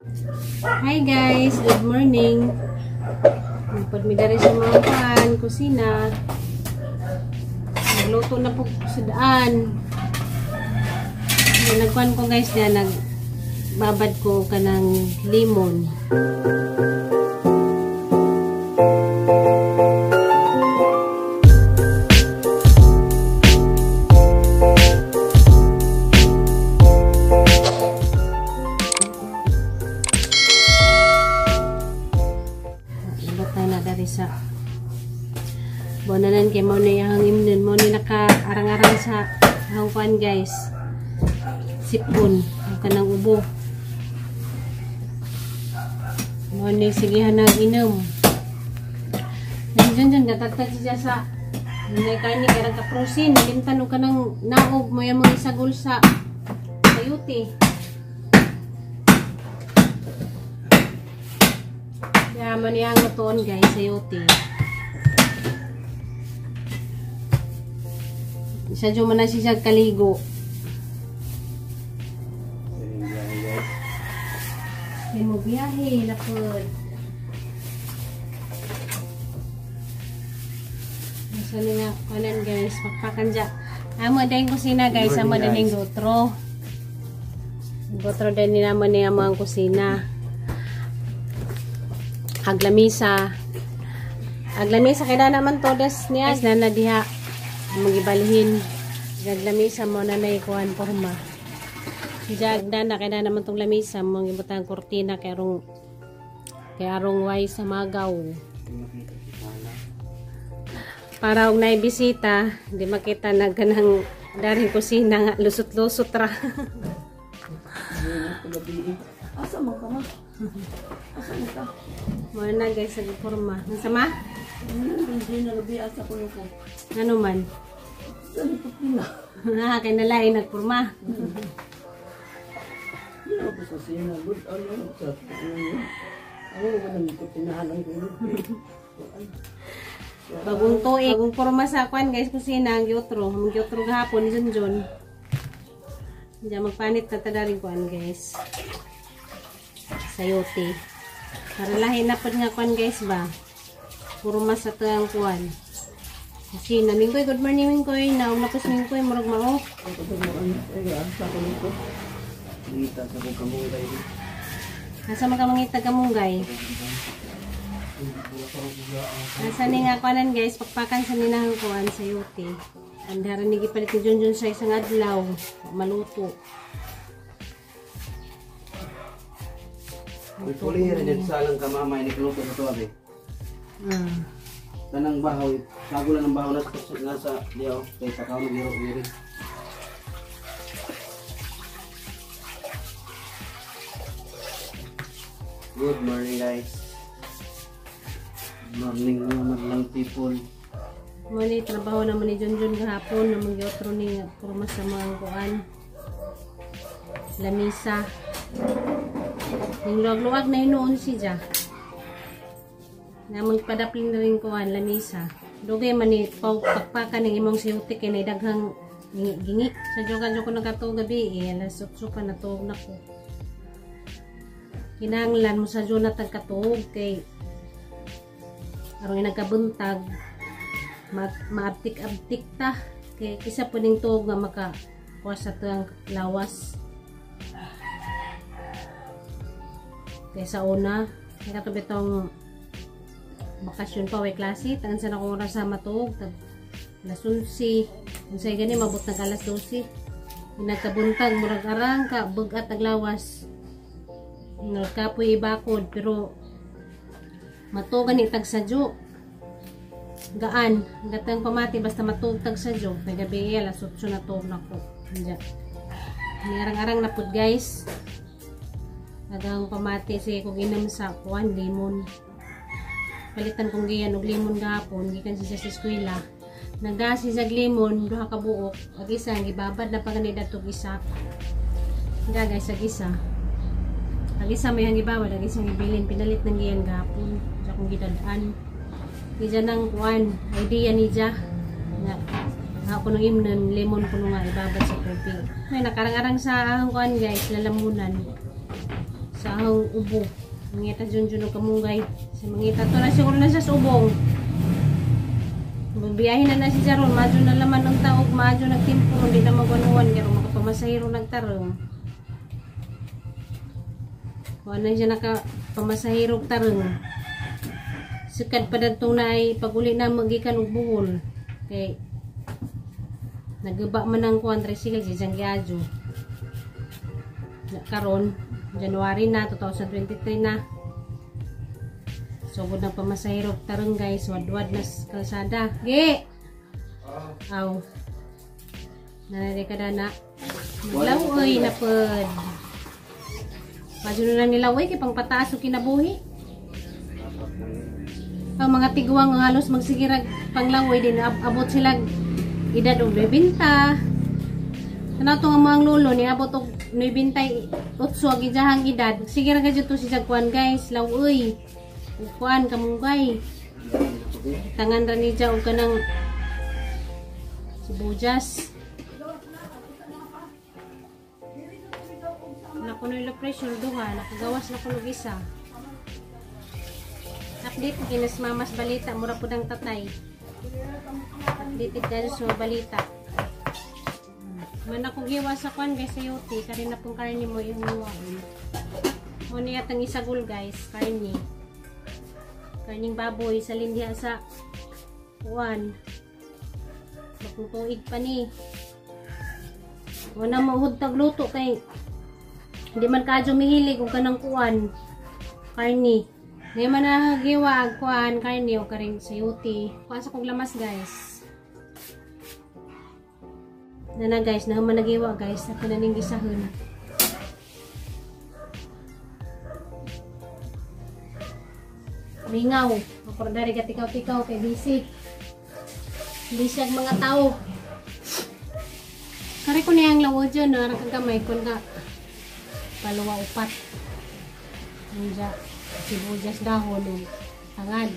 Hi guys, good morning. Napod mi diri sa mga kuan, kusina. Nagluto na po sa daan. Nagkuan ko guys na nagbabad ko kanang limon. Sa bonanan kay mo na yung imnon mo ni naka-arang-arang sa hangkuan guys, sipon ang kanang ubo mo ni sigihan nag inom nandiyan dyan gatagtag siya sa may karni kay rang kaprosin limtan og kanang naog mo yung mga isagol sa sayuti. Kaya mo niya ang lutoon guys, sayote. Isa dyan mo na siya kaligo. May mo biyahe, lapod. Isa niya kanan guys, pakpakan dyan. Amo din kusina guys, amo din yung gotro. Gotro din nila mo niya mga kusina. Aglamisa. Aglamisa kaya naman to des niya na na diha magibalihin. Aglamisa mo na naikuan porma. Jag na na kaya naman tong lamisa mo gibutang kurtina kay arong way sa magaw. Para og nay bisita, di makita na ganang daring kusina nga lusot-lusot ra. Asa man ka ma? Asa man ka? Mo na guys sa porma. Nasa ma? Hindi na gabi asa ko ko. Ano man? Sa likod nila. Ah, kay nalain nagporma. Hindi ako sa sina good ano sa ano ba nang kutinahan ang gulod. Bagong tuig, bagong porma sa kwan guys kusina ang giotro, ang giotro gahapon ni Junjun. Diyan magpanit na tadaring kwan guys. Sayote. Para lahi na pod nga kwan guys ba. Puro mas sa tuang kwan. Kusina. Mingkoy, good morning Mingkoy. Naong na pos Mingkoy, murag mao. Asa man ka mangita kamunggay? Asa ni nga kuanan guys, pakpakan sa ninahang kuan sayote. Andara ni gipalit ni Junjun sa isang adlaw, maluto. Puli rin dito sa alang kamamay ni Kluto sa tuwabi. Tanang bahaw, sago lang ng bahaw nasa diyo, kay sakaw ng giro-giri. Good morning guys. Good morning mga madlang people. Muna trabaho naman ni Junjun gahapon na mag-yotro ni purma sa mga kuan. Lamisa. Yung luwag-luwag na hinuon siya. Na magpadapling na rin kuan lamisa. Dugay man ni pakpakan ng imong siyuti kay daghang gingi. Sa joga ko nagkatuog gabi eh, alas 8 pa natuog na ko. Kinahanglan mo sa na tagkatuog kay aron nagkabuntag maabtik-abtik ta kay isa po ning tuog nga makakuha sa tuang lawas. Kay sa una, kato bitong bakasyon pa way klase, tagan sa akong oras sa matuog tag alas 11. Unsay gani mabot nag alas 12. Nagkabuntag murag arang ka bugat ag lawas. Nagkapoy ibakod pero matuog ni tag sadyo. Gaan, gatang pamati basta matuog tag sadyo. Kay gabi alas 8 na tuog nako. Diya. Arang-arang na pud guys. Agang pamati sige kog inom sa kuan limon. Palitan kong giyan og limon gahapon gikan siya sa eskwela. Nagdasi sa limon duha ka buok, ag isa gibabad na pa gani dadtog isa. Nga guys ag isa. Ag isa may ang gibabad, ag isa gibilin pinalit nang giyan gahapon sa akong gidad-an. Ija nang kuan idea ni ja nga ako nang imnon lemon kuno nga ibabad sa tubig. May nakarang-arang sa ahang kuan guys lalamunan. Sa ahang ubo. Mangita Junjun og kamunggay. Sa mangita to na siguro na siya sa ubong. Biyahe na na si Jaron, madyo na laman ng taog, madyo nagtimpo, hindi na magwanuan, pero makapamasahiro nagtarong. Wala na siya nakapamasahiro tarong. Sikad pa datong na ay pag-uli na magikan og buhol. Kay nagaba man ang kuan tricycle si Jang Giadjo. Karon January na 2023 na. Sugod na pamasahiro tarong guys, wadwad na sa kalsada. Ge. Aw. Nanay ka na. Maglaway na pod. Madyo na lang nilaway kay pangpataas og kinabuhi. Ang mga tiguang halos magsigirag panglaway din abot sila edad og 90. Tanaw to nga mga lolo ni abot og 98 ang ijahang edad. Sige ra gyud to si Jagkuan guys, laway. Kuan kamunggay. Tangan ra ni ja og kanang sibuyas. Nakuno yung pressure duha, nakagawas na kuno isa. Update kinas mamas balita, mura pud ang tatay. Updated guys sa balita. Man ako giwa sa kuan guys sa yuti, kari na pong karne mo yung hiwaon. Mo niya tang isagol guys, karne. Karning baboy sa lindiha sa kuan. Magtutuig pa ni. Wala mahud tagluto kay hindi man kadyo mihilig og kanang kuan karne. Ngayon man nagiwa ag kuan karne o karing sayuti. Kuan sa kong lamas guys. Nana guys, nahuman nagiwa guys, na kananing gisahon. Mingaw, ako dari katikaw-tikaw kay busy. Busy ang mga tao. Kare ko niyang lawo dyan, no? Arang kagamay kun ka paluwa upat. Unja, sibuyas dahon o tangad.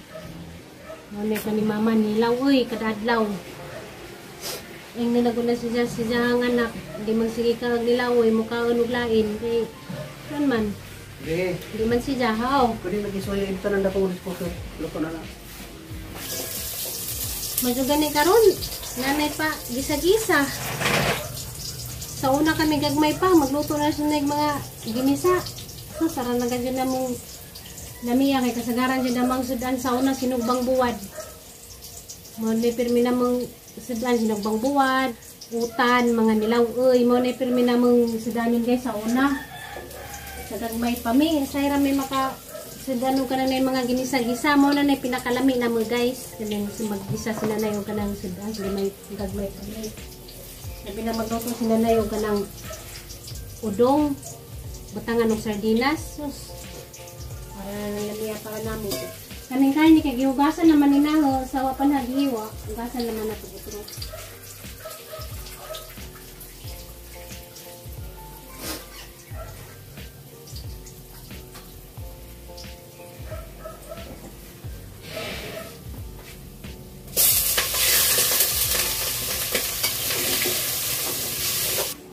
Ngunit ka ni mama nilaw, uy, kadadlaw. Ang nilaguna siya ang anak, di man sige ka ang nilaw, uy, mukhaon og lain. Kay, kan man? Di man siya, haw. Pwede nag-isoy ito ng dakong rice cooker. Luto na lang. Medyo gani karon, nanay pa, gisa-gisa. Sa una kami gagmay pa, magluto na siya ng mga ginisa. So, sara na ganyan na mong lamiya kay kasagaran dyan namang sudan sa una sinugbang buwad. Mo ni pirmi namang sudan sinugbang buwad, utan, mga nilaw, uy, mo ni pirmi namang sudanin guys sa una. Sa gagmay pa mi, sayra may maka sudan ka na na yung mga ginisa-gisa, mo na na yung pinakalami na mo guys. Kanang maggisa sila na yung kanang sudan, sila may gagmay pa mi. Sabi na magluto si nanay og kanang udong, butangan og sardinas. Sus, para nalamiya para namo. Kaning kain kay gihugasan naman ni naho sa wa pa naghiwa, hugasan naman nato butro.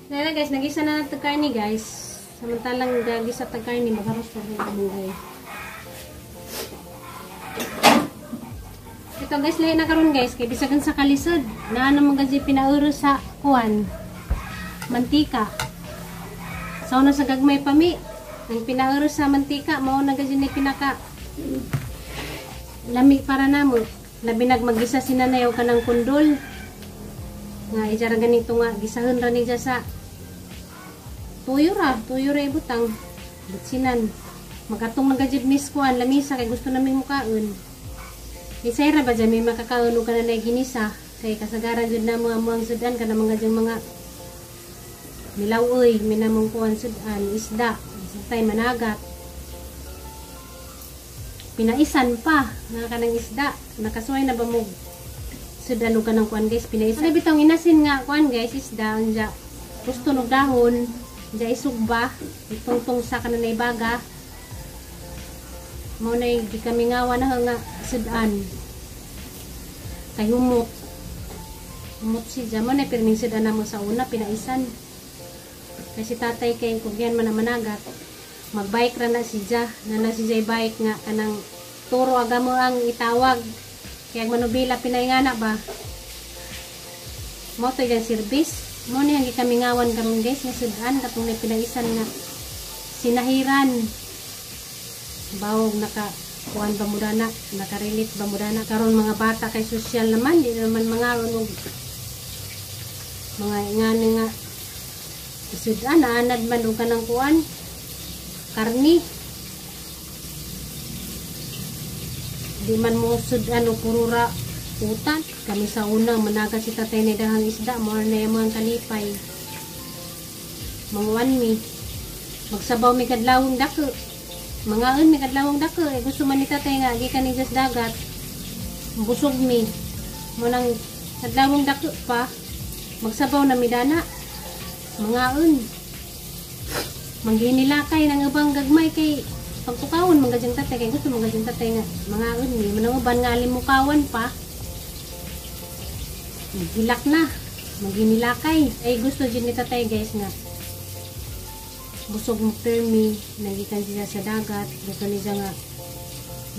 Nala guys, nagisa na nato karne guys. Samantalang gagisa ta karne, magharos pa rin kamunggay. Ito guys, lahi na karon guys, kay bisagan sa kalisod, naa naman kasi pinauro sa kuan, mantika. Sa una sa gagmay pa mi, ang pinauro sa mantika, mao na kasi ni pinaka lami para namo. Labi nagmagisa si nanay og kanang kundol. Nga ija ra ganito nga gisahon ra niya sa tuyo ra ibutang butsinan. Magatong nagajid miss kuan lamisa kay gusto naming mukaon. Isay ra ba dyan may makakaon og kanang ginisa kay kasagaran jud na mga muang sudan kana mga jud mga nilaw oy minamong kuan sudan isda tay managat pinaisan pa nga kanang isda nakasuway na ba mo sudan og kanang kuan guys pinaisan. Ano bitong inasin nga kuan guys isda unja gusto nog dahon unja isugba itungtong sa kanang ibaga mao na gikamingawa na nga sudan kay humot humot siya mo na pirming sudan na mo sa una pinaisan kasi tatay kay kugyan man managat Magbike ra na siya. Na na siya bike nga kanang turo aga mo ang itawag. Kaya manubila pinaingana ba? Mo to yung service. Mo ni ang gikamingawan karon guys nga sudan katong na pinaisan nga sinahiran. Bawog naka kuan ba mo dana, nakarelate ba mo dana karon mga bata kay social naman, di naman mga og mga ingani nga sudan anad man og kanang kuan karni. Di man mo sudan og purura utan. Kami sa una managat si tatay ni dahang isda, mo na yung mga kalipay. Manguan mi. Magsabaw mi kadlawong dako. Mangaon mi kadlawong dako. Eh, gusto man ni tatay nga gikan ni sa dagat. Busog mi. Mo nang kadlawong dako pa. Magsabaw na mi dana. Mangaon. Mangginilakay ng ubang gagmay kay pagtukawon manggajang tatay kay gusto manggajang tatay nga mangaon mi. Manang uban nga limukawan pa. Hilak na. Maghinilakay. Ay gusto din ni tatay guys nga busog mo permi, nagikan siya sa dagat. Gusto niya nga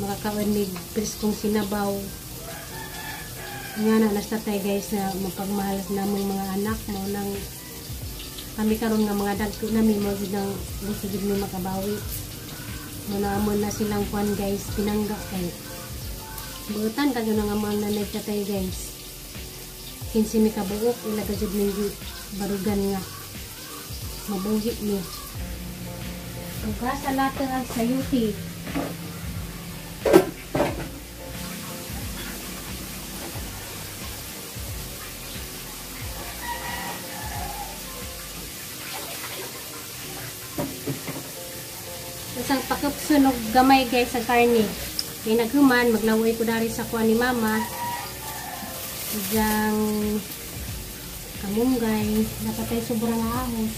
makakaon mig preskong sinabaw. Nga na nas tatay guys na mapagmahal namong mga anak mo nang kami karon nga mga dagko nami mo jud nang gusto jud mi makabawi. Mo na amo na silang kuan guys pinangga kay buotan kadyo na nga mga nanay tatay guys. 15 mi kabuok ila ka jud ning barugan nga mabuhi ni. Ugasa natin ang sayuti. Isang pakupsun og gamay guys sa karne. Kay naghuman maglaway ko dari sa kuan ni mama. Ijang kamunggay, dapat ay sobrang ahos.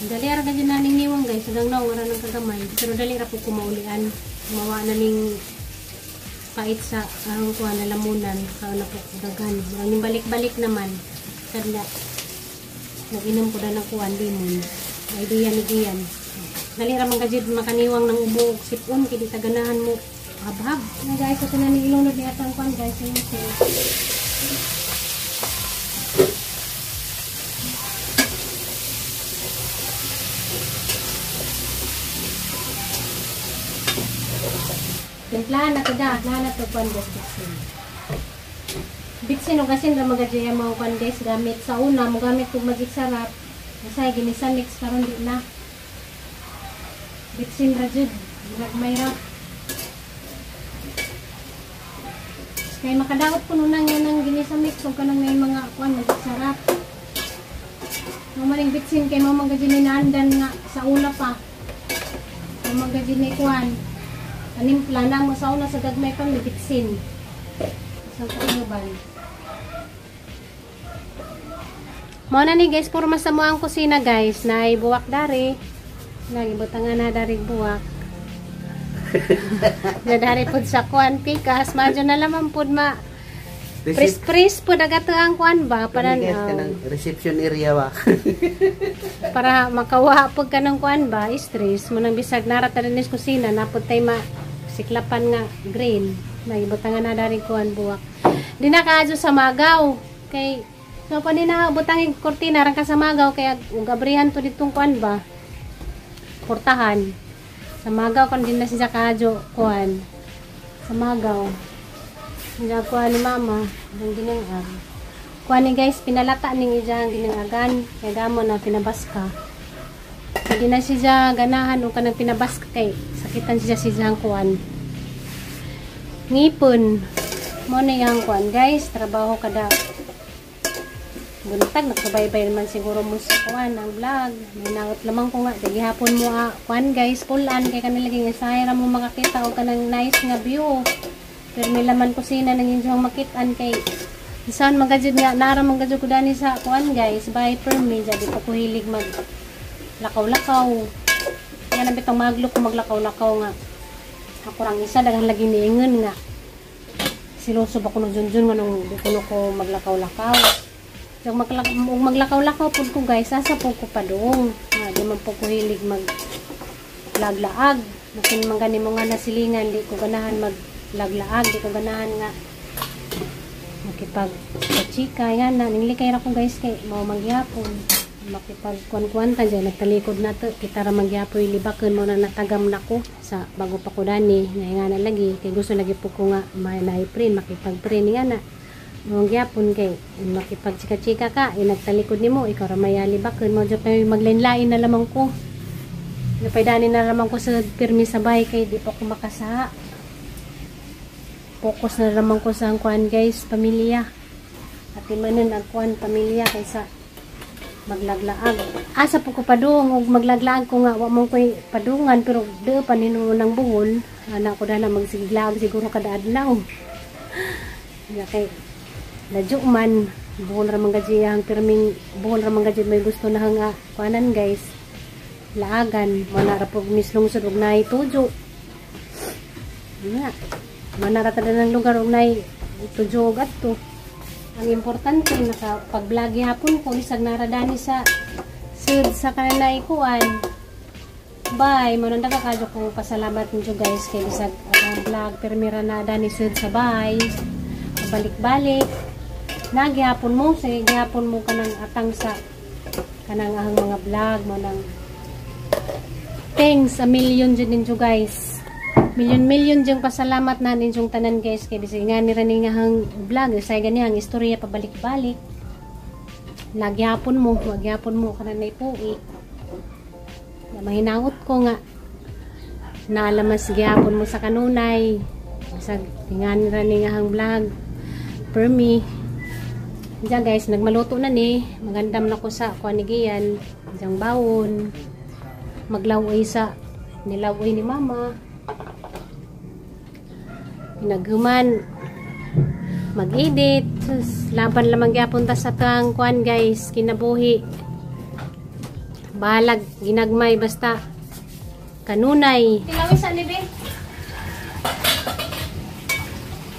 Dali ra gid na ning niwang guys, hanggang naong ra ng kagamay. Pero dali ra po kumaulian. Mawa na ning pait sa ang kuan na lamunan, kaon na po daghan. Maraming balik-balik naman. Kadla nag-inom ko na ng kuan limon. Idea ni diyan. Dali ra man gajud makaniwang ng ubo og sipon kay di ta ganahan mo habhab. Na guys, ato na ni ilunod ni atang kuan guys. Timplahan na to da, timplahan na to kuan guys bitsin. Bitsin og asin ra magadya mo kuan guys gamit sa una mo gamit og Magic Sarap. Kasi ginisa mix karon di na. Bitsin ra jud, murag may ra. Kay makadaot kuno nang yan ang ginisa mix og kanang may mga kuan Magic Sarap. Mo maning bitsin kay mo man gajud ni naandan nga sa una pa. Mo man gajud ni kuan. Animpla na mo sa una sa gagmay pa may bitsin. Sa kauban. Mao na ni guys, puro mas mo ang kusina guys, na ibuwak dari. Nagibutangan na dari buwak. Na dari pud sa kuan pikas, madyo na lamang pud ma pris-pris pud agato ang kuan ba para kanang reception area ba. Para makawa pud kanang kuan ba, stress mo nang bisag nara ta dinis kusina na pud tay ma siklapan nga green. Nagibutangan na dari kuan buwak. Di na kaadyo sa magaw kay so pa ni na butangin kortina rang ka sa magaw kay ug abrihan to ditong kuan ba. Portahan. Sa magaw kon din na siya kaadyo kuan. Sa magaw. Hindi kuan ni mama ang ginangag. Kuan ni guys pinalata ning ijang ginangagan kay gamo na pinabaska. Hindi na siya ganahan og kanang pinabaska kay sakitan siya siyang kuan. Ngipon. Mo na yang kuan guys, trabaho kada buntag nagsubaybay naman siguro mo sa kuan ang vlog. May naot lamang ko nga gihapon mo kuan guys, pulan kay kanila lagi nga sayra mo makakita og kanang nice nga view. Pero may laman kusina nang inyong makit-an kay saan magajud nga nara magajud ko dani sa kuan guys, by permi jadi pa ko hilig mag lakaw-lakaw. Kaya na bitong maglo ko maglakaw-lakaw nga. Ako rang isa daghan lagi niingon nga. Siloso ba kuno junjun nga nung di kuno ko maglakaw-lakaw. Yung maglakaw-lakaw pud ko guys, asa po ko padung. Nga di man po ko hilig mag laglaag. Makin man gani mo nga nasilingan, di ko ganahan mag laglaag, di ko ganahan nga makipag chika yan na ninglikay ra ko guys kay mao magyapon. Makipagkuan-kuan ta dyan, nagtalikod na to, kita ra magyapoy libakan mo na natagam nako sa bago pa ko dani, nga na lagi kay gusto lagi po ko nga may naiprin, makipag-prin nga na magyapon kay makipag-chika-chika ka, eh, nagtalikod nimo, ikaw ra may libakan mo dyan pa maglain-lain na lamang ko. Napaydani na lamang ko sa pirmi sa bahay kay di pa ko makasaha. Focus na lamang ko sa ang kuan guys, pamilya. At imanan ang kuan pamilya kaysa maglaglaag. Asa po ko padung og maglaglaag ko nga wa mo koy padungan pero di pa nino ng buhol. Ana ko dana magsiglaag siguro kada adlaw. Ya kay ladyo man buhol ra man gadi ang pirming buhol ra man gadi may gusto na nga kuanan guys. Laagan mo na ra pug mislungsod og naay tujo. Nga mo na ra tanan ng lugar og naay tujo og adto. Ang importante nakapag-vlog gihapon ko isag naradani sa sud sa kananay kuan. Bye, mo nang kadyo ko pasalamat ninyo guys kay bisag ang vlog pero mira na dani sud sa bye. Balik-balik. Nagyapon mo sige gihapon mo kanang atang sa kanang ang mga vlog mo nang thanks a million jud ninyo guys. Million-million jung pasalamat na ninyong tanan guys kay bisag nga ni ra ni nga hang vlog say gani ang istorya pabalik-balik. Nagyapon mo, magyapon mo kananay puwi. Na mahinaot ko nga naalamas gyapon mo sa kanunay. Bisag tingan ra ni nga hang vlog permi. Diyan guys, nagmaluto na ni. Magandam na ko sa kuan ni Gian. Diyang bawon. Maglaway sa nilaway ni mama. Naghuman mag-edit. Sus, laban lamang gyapon ta sa tang kuan guys, kinabuhi. Balag ginagmay basta kanunay. Tilawin sa ni be.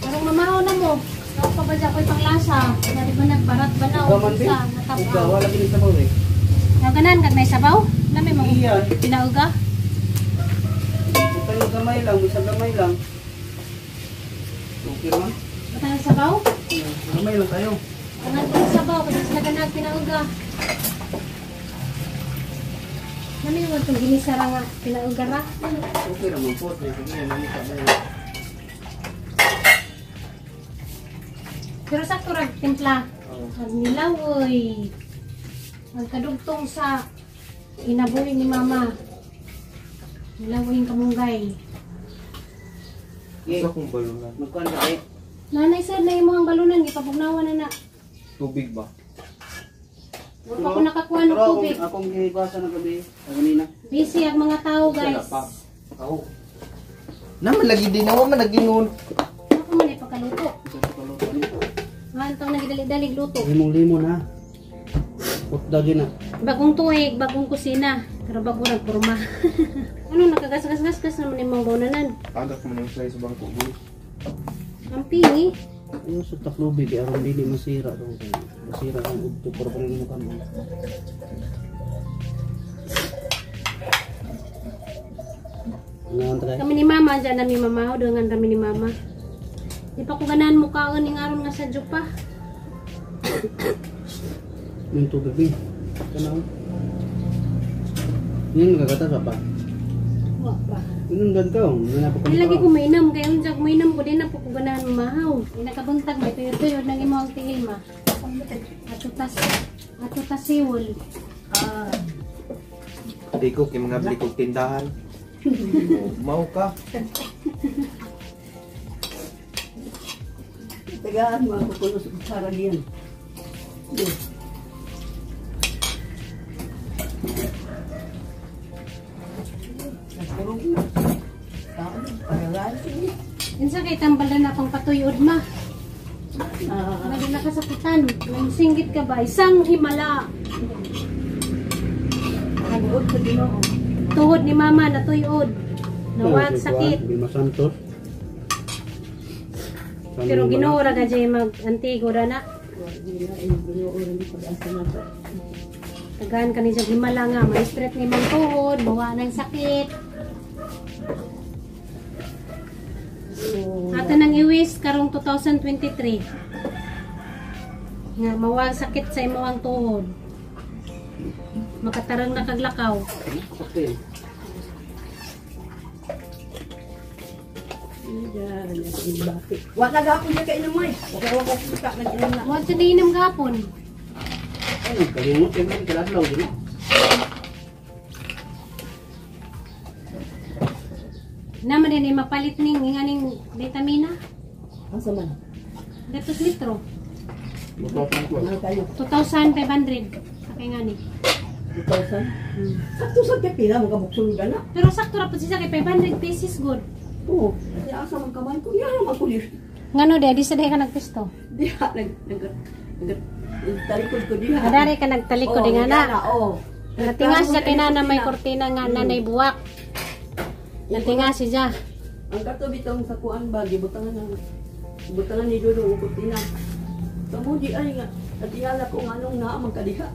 Karong mamaho na mo. Ako pa ba dyan ko'y panglasa? Nari ba nagbarat ba na o sa natapa? Uga, wala kini sabaw eh. Naganan kag may sabaw? Nami mo pinauga? Butang yung gamay lang, isang gamay lang. Okay man? Butang yung sabaw? Gamay lang tayo. Angat ko yung sabaw kasi sila ganag pinauga. Nami mo itong ginisara nga pinauga ra. Okay raman po. Sige, mamita ba yun? Pero sakto ra timpla. Ang nilawoy. Ang kadugtong sa inabuhi ni mama. Nilawoy kamunggay. Okay. Sa kong balunan. Magkuhan ka eh. Nanay sir, na imong balunan gipabugnawan na na. Tubig ba? Wala pa ko nakakuha ng tubig. Akong gihibasa ng gabi. Kanina. Busy ang mga tao guys. Ako. Naman lagi din ako man lagi noon. Ako man ipakaluto. Antong nagdali-dalig luto. Limong-limon ha. Utdagi na. Bagong tuig, bagong kusina. Pero bago ng kurma. Ano, nakagasgas-gasgas naman yung mga baunanan. Agak man yung slice bangko. Ang pingi. Ano sa taklubi, di aron dili masira dong. Masira ang udto pero kung mo kamo. Kami ni mama, dyan namin mamaho, doon kami ni mama. Di pa ko ganahan mukhaon ni ngaron nga sa pa. Yung tubig eh. Kanaw. Ngayon magkakata pa. Wa pa. Inom dan ka, oh. Di lagi ko mainam, kaya yung jag mainam ko din na po ko ganahan mamahaw. Inakabuntag, may tuyod-tuyod nang imo ang tiil ma. Ato tas siwol. Di ko kay mga bili kog tindahan. Mau ka. Tagaan mo ako kuno sa kutsara diyan. Insa kay tambal na akong patuyod ma. Lagi nakasakitan. May singgit ka ba? Isang himala. Tuhod ni mama natuyod. Nawag sakit. Bima Santos. Pero Ginoo ra ka jay mag-antigo ra na. Tagaan ka ni siya himala nga, ma-stress ni imong tuhod, mawa ng sakit. Ato nang iwis karong 2023. Nga mawa ang sakit sa imong tuhod. Makatarang na kaglakaw. Sakit. Wa na gapon siya kainom ay. Wa ko kita nag-inom na. Wa sa niinom gapon. Ay, kalimot kay man kaladlaw din. Naman din ay mapalit ning nganing vitamina. Asa man? Datos litro. Ano tayo? 2,500 sa kay ngani. 2,000? Sakto sa kay pila mga buksulod na. Pero sakto ra pud siya kay 500 pesos good. Oo. Di asa man kamay ko. Iya man ko di. Ngano di sa diha ka nagpisto. Diha nag nag nag talikod ko diha. Adari ka nagtalikod nga na. Oo. Natinga siya kay nana may kortina nga nanay buwak. Natinga siya. Ang kato bitong sa kuan ba gibutangan ng butangan ni Dudong ang kurtina. Kamo di ay nga natingala ko nga anong naa man kadiha.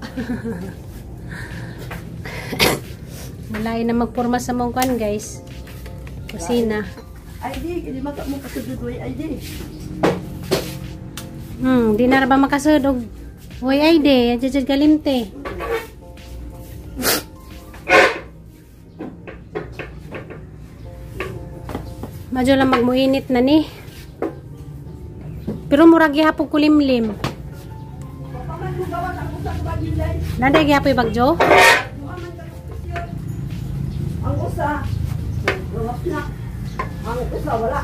Malay na magporma sa mong kuan guys. Kusina. Ay di kini maka mo kasudod way ay di. Di na ra ba makasud og way ay di, adjud galimte. Madyo lang magmuinit na ni. Pero murag gihapon kulimlim. Nanday gihapoy bagyo? Ang usa gawas na. Ang usa wala.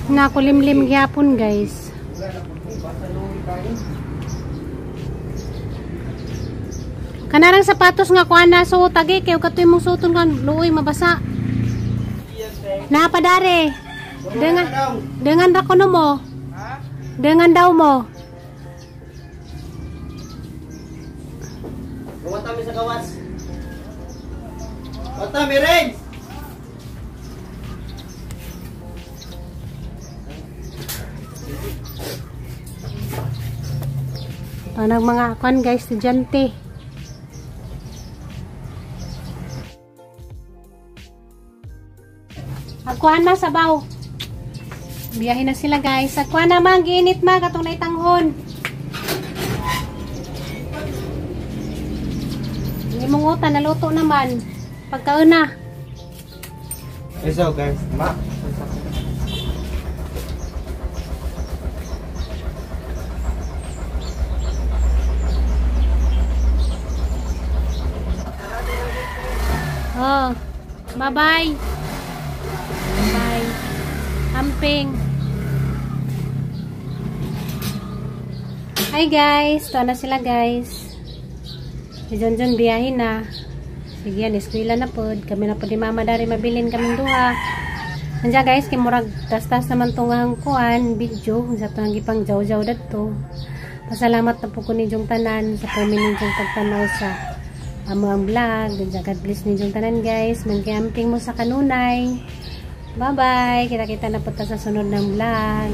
Na kulimlim gihapon guys. Kanarang sapatos nga kuan na suot agi kay katoy mong suoton kan luoy mabasa. Napadare. Dengan ra kuno mo. Dengan daw mo. Wata mi sa gawas. Wata mi rin. Panag mga kuan guys, estudyante. Agkuan na sabaw. Biyahe na sila guys. Agkuan na man, giinit ma katong naitanghon. Imong utan naluto naman. Pagkauna. So guys, ma. Oh. Bye-bye. Bye. Amping. Hi guys, tuwa na sila guys. Si John John biyahe na. Sige yan, eskwela na pod. Kami na pod ni Mama dari mabilin kaming duha. Nandiyan guys, kay murag tas-tas naman tong ang kuan video sa tong gipang jaw-jaw dadto. Pasalamat na po ko ninyong tanan sa pumin ninyong pagtanaw sa amo ang vlog. Nandiyan, God bless ninyong tanan guys. Mangkiamping mo sa kanunay. Bye-bye. Kita-kita na po ta sa sunod ng vlog.